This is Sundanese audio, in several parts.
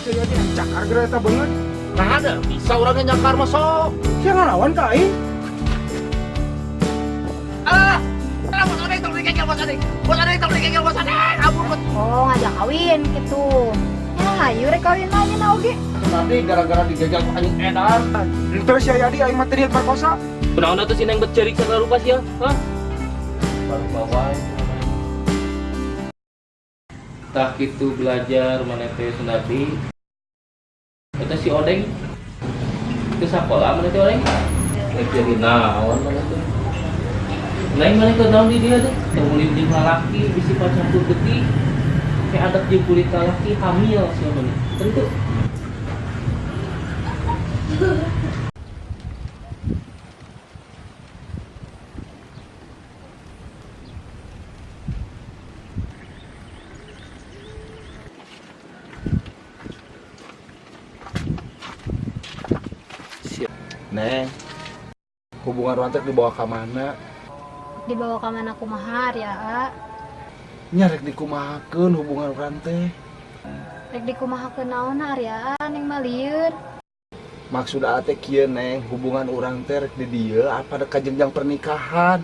Sia jadi cakar geura eta beungeut. Nah ada bisa orangnya nyakar mah sok. Sia ngalawan ka aing. Ah, bos Odeng tong dikegel bos Odeng. Bos Odeng tong dikegel bos Odeng. Ampun bos. Oh, ngajak kawin gitu. Ya hayu rek kawin mah ayeuna oge. Tadi gara-gara digegel ku anjing edan. Henteu sia jadi aing mah teu niat merkosa. Kunaon atuh si Neng bet ceurik sagala rupa sia? Hah? Baru bawa. Tah kitu belajar maneh teh Sunardi. Eta si Odeng ke sakola maneh teh Odeng? Rek jadi naon maneh teh? Neng maneh ke naon di dia teh? Teu ulin jeung lalaki bisi pacampur getih. Kayak adat jeung kulit lalaki hamil sia maneh. Tentu. Neng, hubungan urang teh dibawa ka mana? Dibawa ka mana kumaha ya, A? Nya rek dikumahakeun hubungan urang teh. Rek dikumahakeun naon Arya, Neng mah lieur. Maksud aa teh kieu Neng, hubungan urang teh rek di dieu apa dek ka jenjang pernikahan?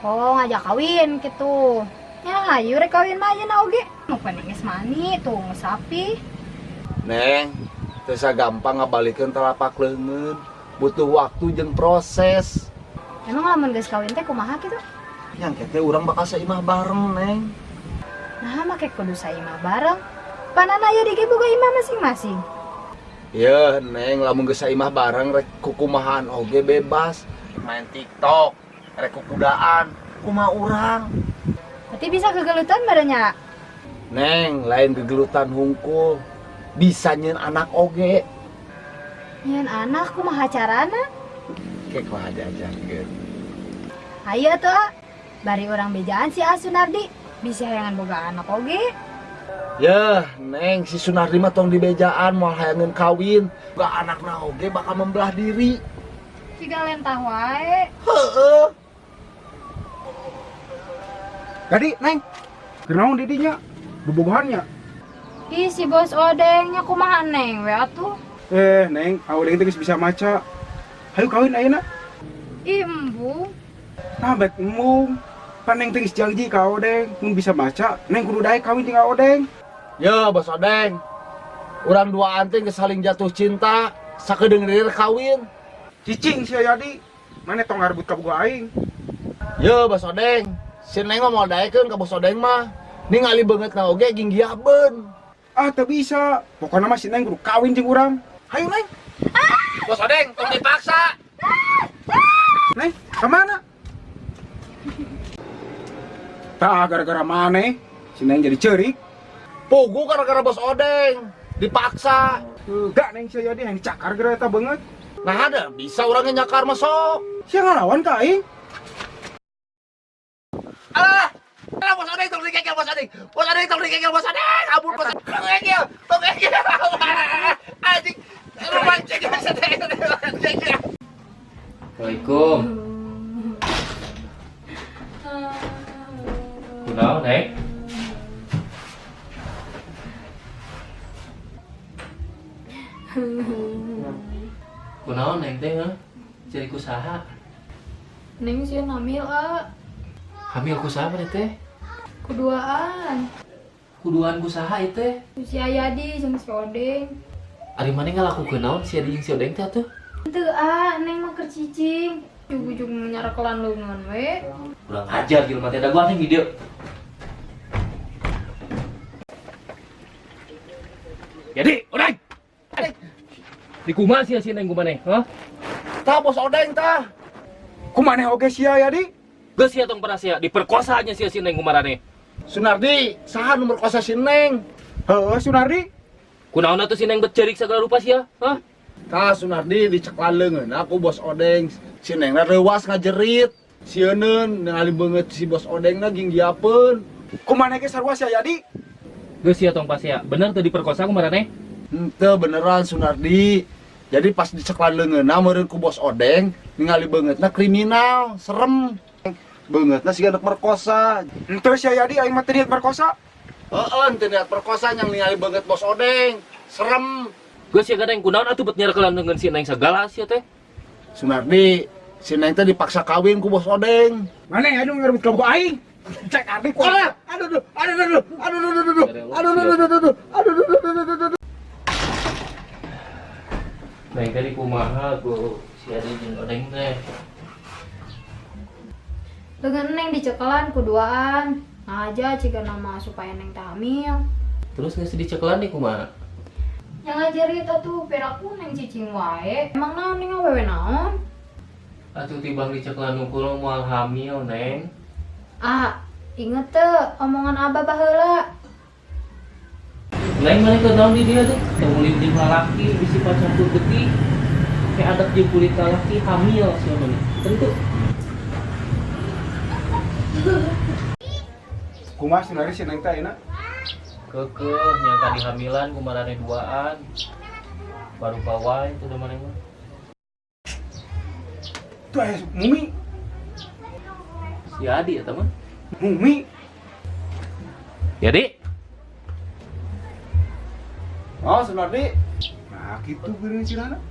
Oh, ngajak kawin gitu. Ya hayu rek kawin mah ayeuna oge. Mau paning geus mani tuh geus sapi. Neng, teu gampang ngabalikeun telapak leungeun. Butuh waktu jeung proses. Emang lamun geus kawin teh kumaha kitu? Yang teh urang bakal saimah bareng, Neng. Nah, make kudu saimah bareng. Panana aya di ge boga imah masing-masing. Yeuh, Neng, lamun geus saimah bareng rek kukumahaan oge bebas. Main TikTok, rek kukudaan, kumaha urang. Berarti bisa kegelutan barenya. Neng, lain gegelutan hungkul. Bisa nyeun anak oge. Nyeun anak kumaha carana? Kek kumaha diajarkeun. Hayu atuh, A. Bari urang bejaan si A Sunardi. Bisa hayangan boga anak oge. Yeuh, Neng, si Sunardi mah tong dibejaan moal hayangeun kawin. Boga anakna oge bakal membelah diri. Siga lentah wae. Heeh. Gadi, Neng. Kunaon di dinya? Bobogohan nya. Ih, si bos Odeng nya kumaha Neng we atuh. Neng, Odeng teh geus bisa maca. Hayu kawin ayeuna. Ih, embung. Nah, baik embung. Pan Neng teh geus janji ka Odeng, mun bisa maca, Neng kudu daek kawin jeung Odeng. Ye, bos Odeng. Urang duaan teh geus saling jatuh cinta, sakedeung deui kawin. Cicing sia Yadi. Mane tong ngarebut ka boga aing. Ye, bos Odeng. Si Neng mah moal daekeun ka bos Odeng mah. Ningali beungeutna oge ginggiabeun. Ah, teu bisa. Pokona mah si Neng kudu kawin jeung urang. Hayu, Neng. Bos Odeng, tong dipaksa. Neng, ka mana? Tah gara-gara maneh si Neng jadi ceurik. Pugu gara-gara bos Odeng dipaksa. Enggak, Neng, sia Yadi yang dicakar geura eta beungeut. Nah ada bisa orangnya nyakar mah sok. Sia ngalawan ka aing. Ah, bos Odeng tong dikegel bos Odeng. Bos Odeng tong dikegel bos Odeng. Ampun bos Odeng. Tong dikegel, tong dikegel. Anjing. Lu mancing bos Odeng. Assalamualaikum. Kunaon, Neng? Kunaon Neng teh, heuh? Ciri ku saha? Neng sieun hamil, A. Hamil ku saha maneh teh? Kuduaan. Kuduaan ku saha ieu teh? Ku si Ayadi jeung si Odeng. Ari maneh ngalakukeun naon si Adi jeung si Odeng teh atuh? Henteu, A, Neng mah keur cicing. Ujug-ujug nyarekelan leungeun we. Kurang ajar jelema teh, da gua teh video. Jadi, Odeng. Di kumaha sia si Neng kumaneh, hah? Tah bos Odeng tah. Kumaneh oge sia Yadi? Geus sia tong pernah sia diperkosa nya sia si Neng kumarane. Sunardi, saha nu merkosa si Neng? Heeh, Sunardi. Kunaon atuh si Neng bet ceurik sagala rupa sia, hah? Tah Sunardi diceklan leungeun aku bos Odeng. Si Neng reuwas ngajerit. Sieuneun ningali beungeut si bos Odeng na ginggiapeun. Kumaneh ge sarua sia Yadi? Geus sia tong pas sia. Bener teu diperkosa kumarane? Henteu beneran Sunardi. Jadi pas diceklan leungeunna meureun ku bos Odeng ningali beungeutna kriminal, serem. Beungeutna siga rek merkosa. Henteu sia Yadi aing mah teu niat merkosa. Heeh, henteu niat perkosa yang ningali beungeut bos Odeng. Serem. Geus sia gadeng kunaon atuh bet nyerekelan dengan si Neng sagala sia teh. Sunardi, si Neng teh dipaksa kawin ku bos Odeng. Mana ya anu ngarebut kabogoh aing? Cek adik ku. Aduh, aduh, aduh, aduh, aduh, aduh, aduh, aduh, aduh, aduh, aduh, aduh, aduh, aduh, aduh, aduh. Neng tadi kumaha ku si Adi jeung Odeng teh. Dengan Neng dicekelan kuduaan. Ngaja ciga nama supaya Neng teh hamil. Terus geus dicekelan nih kumaha? Yang ngajarin atuh piraku Neng cicing wae. Emang naon Neng awewe naon? Atuh tibang dicekelan nungkul moal hamil, Neng. Ah, inget teu omongan Abah baheula. Neng mana ke naon di dia teh? Teu ulin jeung lalaki bisi pacampur getih. Kayak adat jeung kulit lalaki hamil sia maneh. Tentu. Kumaha Sunardi si Neng teh ayeuna? Kekeh nyangka dihamilan kumarane duaan. Baru bawa itu udah maneh mah. Tuh aya Mumi. Si Adi eta mah. Mumi. Ya, Di. Oh, Sunardi, Nah, kitu geureun cirana.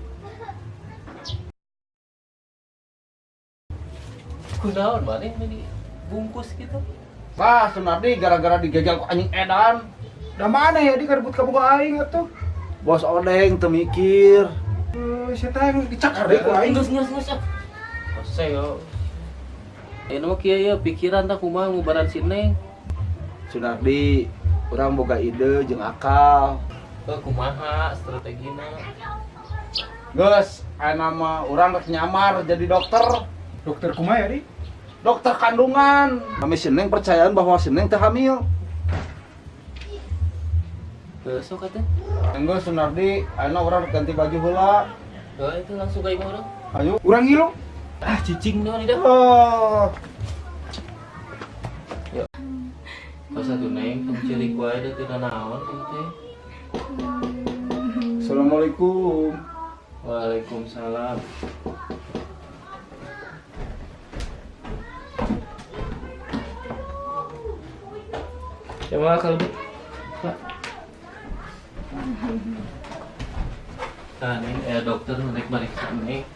Kunaon maneh ini bungkus gitu. Bah, Sunardi gara-gara digegel ku anjing edan. Da mana ya di ngarebut kabogoh aing atuh? Bos Odeng teu mikir. Eh, si teh yang dicakar deui ku aing. Geus geus geus ah. Ose yo. Ini mah kieu ya pikiran tah kumaha ngubaran si Neng. Sunardi, urang boga ide jeung akal. Heuh kumaha strategina. Geus, aya mah urang rek nyamar jadi dokter. Dokter kumaha ya di? Dokter kandungan. Kami si Neng percayaan bahwa si Neng teh hamil. Heuh sok atuh. Enggeus Sunardi, ayeuna urang rek ganti baju heula. Heuh itu langsung ka imah urang. Ayo. Urang ngilu. Ah cicing naon ida. Oh. Pas atuh Neng tong ceurik wae da teu nanaon ieu teh. Assalamualaikum. Waalaikumsalam. Coba kalau Pak. Nah, Neng, dokter naik mariksa Neng.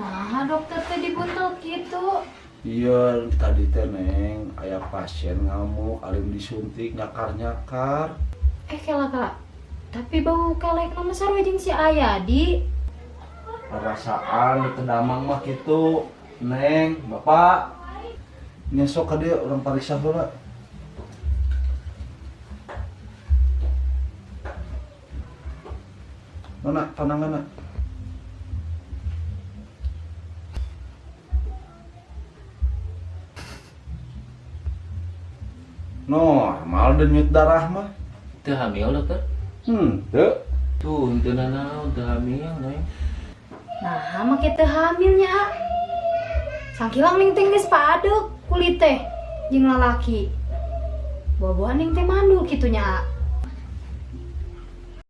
Nah, dokter teh dibuntel gitu. Iya, tadi teh Neng, aya pasien ngamuk, alim disuntik nyakar-nyakar. Eh, kela kela. Tapi bau kelek mah sarua jeung si Ayadi. Perasaan teu damang mah kitu. Neng, Bapak. Nyesok ka dieu urang pariksa heula. Mana pananganna? Normal denyut darah mah. Teu hamil dokter? Teu. Tuh, teu nanaon, teu hamil, Neng. Nah, make teu hamilnya, ah. Sangkilang ning teh geus padeuk kulit teh jeung lalaki. Buah-buahan ning teh mandul kitu nya, ah.